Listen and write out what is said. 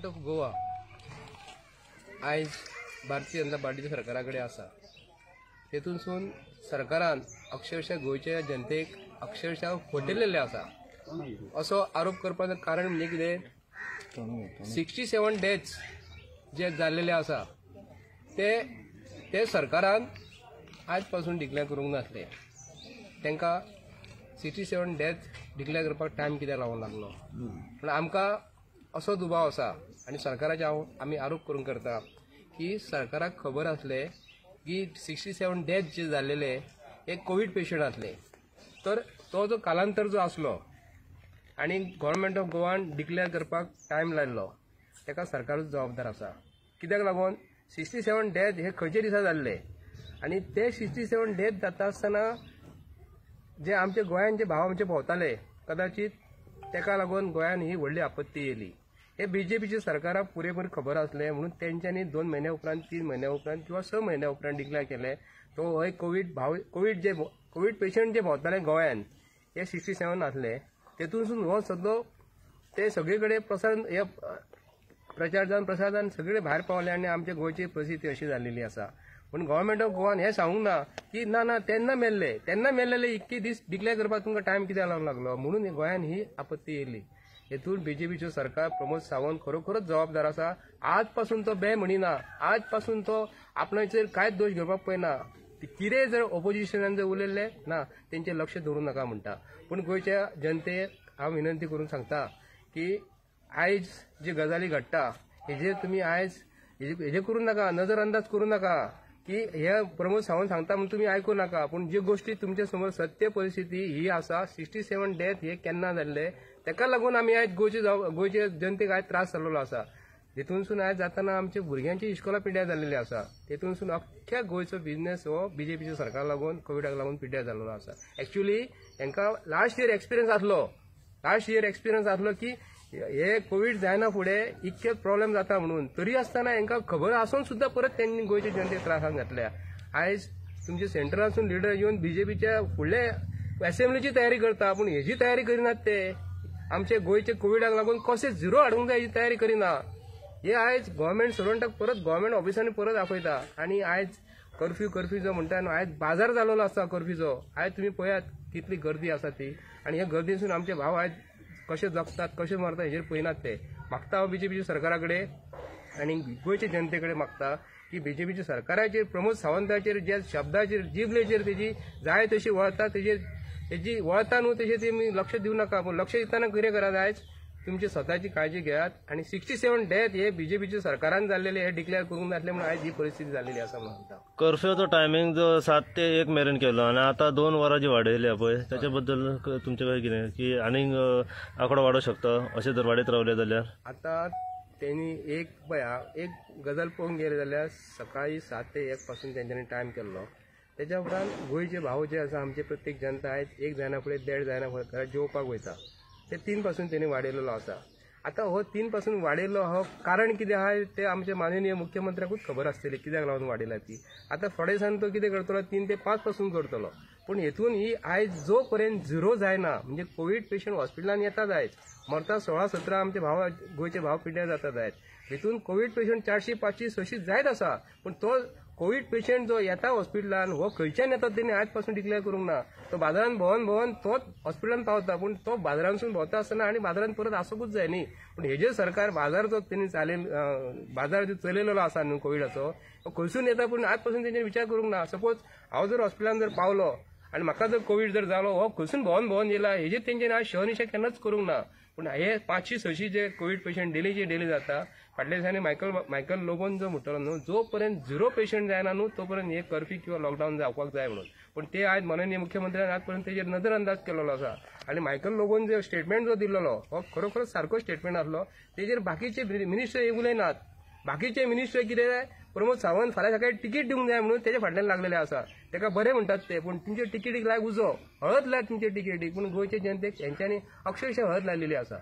Government of Goa आयज भारतीय जनता पार्टीच्या सरकारा कडेन आसा. तेतूनसून सरकारान अक्षरशः गोंयच्या जनतेक अक्षरशः फटयलेलें आसा असो आरोप करपाचें कारण म्हणजे कितें, 67 डेथ्स जे जाल्लेले आसा ते ते सरकारान आज पासून डिक्लेअर करूंक नासले. तांकां 67 डेथ डिक्लेअर करपाक टायम कित्याक लागूंक लागलो? पूण आमकां असो दुबाव आसा आनी सरकाराचे हांव आमी आरोप करूंक करता की सरकाराक खबर आसलें की 67 डेथ जे जाल्लेले हे कोवीड पेशंट आसले, तर तो जो कालांतर जो आसलो आनी गव्हर्नमेंट ऑफ गोवान डिक्लेअर करपाक टायम लायल्लो ताका सरकारूच जबाबदार आसा. कित्याक लागून 67 डेथ हे खंयचे दिसा जाल्ले आनी ते 67 डेथ जाता आसतना जे आमचे गोंयान जे भाव आमचे भोंवताले कदाचित ताका लागून गोंयान ही व्हडली आपत्ती येयली. हे बीजेपीच्या सरकाराक पुरेपूर खबर आसलें म्हणून तेंच्यांनी 2 म्हयन्या उपरांत, 3 म्हयन्या उपरांत किंवा 6 म्हयन्या उपरांत डिक्लेअर केलें. तो हय कोवीड भाव कोवीड जे कोवीड पेशंट जे भोंवताले गोंयान हे 67 आसले. तेतूनसून हो सगळो ते सगळे कडेन प्रसार हे प्रचार जावन प्रसार जावन सगळे भायर पावले आनी आमच्या गोंयची परिस्थिती अशी जाल्लेली आसा. पूण गव्हर्नमेंट ऑफ गोवान हें सांगूंक ना की ना ना तेन्ना मेल्ले तेन्ना मेल्लेले इतके दीस डिक्लेअर करपाक तुमकां टायम कित्याक लागूंक लागलो म्हणून गोंयान ही आपत्ती येयली. हेतून बीजेपीच्यो सरकार प्रमोद सावंत खरोखरच जबाबदार आसा. आज पासून तो बे म्हणिना, आज पासून तो आपणाचेर कांयच दोश घेवपाक पळयना. कितें जर ओपोजिशनान जर उलयल्लें ना तेंचें लक्ष दवरूं नाका म्हणटा. पूण गोंयच्या जनतेक हांव विनंती करून सांगता की आयज जी गजाली घडटा हेजेर तुमी आयज हेजे करूं नाका, नजर अंदाज करूं नाका की हे प्रमोद सावंत सांगता म्हणून तुमी आयकूं नाका. पूण ज्यो गोश्टी तुमच्या समोर सत्य परिस्थिती ही आसा, 67 डेथ हे केन्ना जाल्ले ताका लागून आमी आयज गोंयचे जनतेक आयज त्रास जाल्लो आसा. तेतूनसून आयज जातना आमच्या भुरग्यांची इश्कोलां पिड्ड्यार जाल्लेली आसा. तेतूनसून अख्ख्या गोंयचो बिजनेस हो बीजेपीच्या सरकाराक लागून कोविडाक लागून पिड्ड्यार जाल्लो आसा. एक्चुअली तांकां लास्ट इयर एक्सपिरियन्स आसलो, लास्ट इयर एक्सपिरियन्स आसलो की हे कोवीड जायना फुडें इतके प्रॉब्लेम जाता म्हणून, तरी आसतना हांकां खबर आसून सुद्दां परत तेंणी गोंयच्या जनतेक त्रासान घातल्या. आयज तुमचे सेंट्रलासून लिडर येवन बीजेपीच्या फुडले एसेंब्लीची तयारी करता, पूण हेजी तयारी करिनात ते. आमचे गोंयचे कोविडाक लागून कशें झिरो हाडूंक जाय हेजी तयारी करिना. हे आयज गव्हर्मेंट सर्वंटाक परत गव्हर्मेंट ऑफिसांनी परत आपयता आनी आयज कर्फ्यू कर्फ्यू जो म्हणटा न्हू आयज बाजार जाल्लो आसा कर्फ्यूचो. आयज तुमी पळयात कितली गर्दी आसा ती आनी ह्या गर्दीसून आमचे भाव आयज कशे जगतात कशे मरतात हेजेर पळयनात ते. मागता हांव बीजेपीच्या सरकारा कडेन आनी गोंयच्या जनते कडेन मागता की बीजेपीच्या सरकाराचेर प्रमोद सावंताचेर ज्या शब्दाचेर जिबलेचेर तेजी जाय तशी वळता तेजेर तेजी वळता न्हू तशें तुमी लक्ष दिवं नाका. पूण लक्ष दितना कितें करात, आयज तुमची स्वताची काळजी घेयात आनी 67 डेथ हे बीजेपीच्या सरकारान जाल्लेले हे डिक्लेअर करूंक नासले म्हणून आयज ही परिस्थिती जाल्लेली आसा म्हणून सांगता. कर्फ्यूचो टायमिंग जो 7 ते 1 मेरेन केलो आनी आतां 2 वरां जी वाडयल्या पळय ताच्या बद्दल तुमचें काय कितें की आनीक आंकडो वाडोवंक शकता अशें जर वाडयत रावले जाल्यार? आतां तेणी एक पळया एक गजाल पळोवंक गेले जाल्यार सकाळी 7 ते 1 पासून तेंच्यांनी टायम केल्लो. तेच्या उपरांत गोंयचे भाव जे आसा आमचे प्रत्येक जनता आयज 1 जायना फुडें 1.5 जायना फुडें घरा जेवपाक वयता ते 3 पासून तेणी वाडयलेलो आसा. आतां हो 3 पासून वाडयलो हो कारण कितें आहा ते आमचे माननीय मुख्यमंत्र्याकूच खबर आसतली कित्याक लागून वाडयला ती. आतां थोड्या दिसांनी तो कितें करतलो 3 ते 5 पासून करतलो. पूण हेतून ही आयज जो पर्यंत झिरो जायना म्हणजे कोवीड पेशंट हॉस्पिटलान येतात आयज मरता 16-17 आमचे भाव गोंयचे भाव पिड्ड्यार जातात आयज. हितून कोवीड पेशंट 400, 500, 600 जायत आसा. पूण तो कोवीड पेशंट जो येता हॉस्पिटलान हो खंयच्यान येता तेणी आज पासून डिक्लेअर करूंक ना. तो बाजारान भोंवन भोंवन तोच हॉस्पिटलान पावता, पूण तो बाजारांसून भोंवता आसतना आनी बाजारान परत आसूंकूच जाय न्ही. पूण हेजेर सरकार बाजार जो तेणी चालयल बाजार जो चलयलेलो आसा न्हू कोविडाचो तो खंयसून येता पूण आज पासून तेंच्यानी विचार करूंक ना. सपोज हांव जर हॉस्पिटलान जर पावलो आनी म्हाका जर कोवीड जर जालो हो खंयसून भोंवन भोंवन येयला हेजेर तेंच्यानी आज शहनिशा केन्नाच करूंक ना. पूण हे 500-600 जे कोवीड पेशंट डेलीचे डेली जाता फाटल्या दिसांनी मायकल लोबोन जो म्हणटलो न्हू जो पर्यंत झिरो पेशंट जायना न्हू तो पर्यंत हे कर्फ्यू किंवा लॉकडावन जावपाक जाय म्हणून. पूण ते आयज माननीय मुख्यमंत्र्यान आज पर्यंत तेजेर नदर अंदाज केलेलो आसा. आनी मायकल लोबोन जो स्टेटमेंट जो दिल्लो हो खरोखरच सारको स्टेटमेंट आसलो. तेजेर बाकीचे मिनिस्टर हे उलयनात. बाकीचे मिनिस्टर कितें प्रमोद सावंत फाल्यां सकाळी तिकीट दिवंक जाय म्हणून तेजे फाटल्यान लागलेले आसा. ताका बरें म्हणटात ते, पूण तुमचे तिकेटीक लाय उजो हळद लाय तुमचे तिकेटीक. पूण गोंयचे जनतेक हेंच्यांनी अक्षरशः हळद लायलेली आसा.